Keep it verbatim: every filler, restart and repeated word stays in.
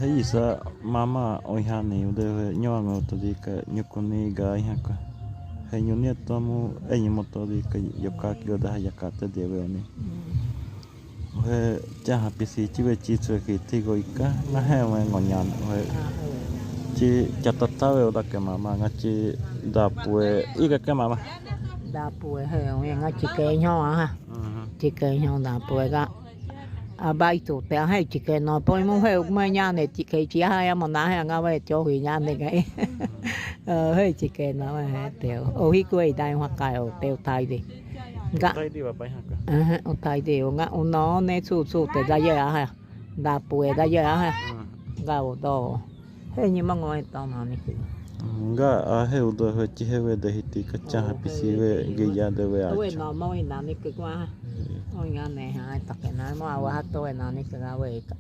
Heyisa mama oiha ni ude he ñoan o todika ñukuni ga iha ka. He ñuni atomu eñi mo todika yoka ki ude ha yakate de we oni. He chaha pisi chi we chi tsue ki tigo ika nga he we ngoñan he. Chi chatata we uda ke mama nga chi dapue ika ke mama. Dapue he nga chi ke ño aha. Chi ke ño dapue ga. Abaito te ahe chi ke no poi mu he ukma ñane chi ke chi aha ya mo na he nga we cho hi ñane ga. He chi ke no he te o hi kue dai wa kai o te o tai de. Ga. Tai de wa pai ha ka. Aha o tai de o nga o no ne su su te da ye aha. Dapue da ye aha. Ga o do. He ñi ma ngo e to na ni ki. Nga ahe udo he chi he we de hiti ka chaha pisi we ge ya de we acha. To we no mo i na ni ki kwa. O nga ne ha ta ke na mo a wa ha to we na ni ki ga we ka.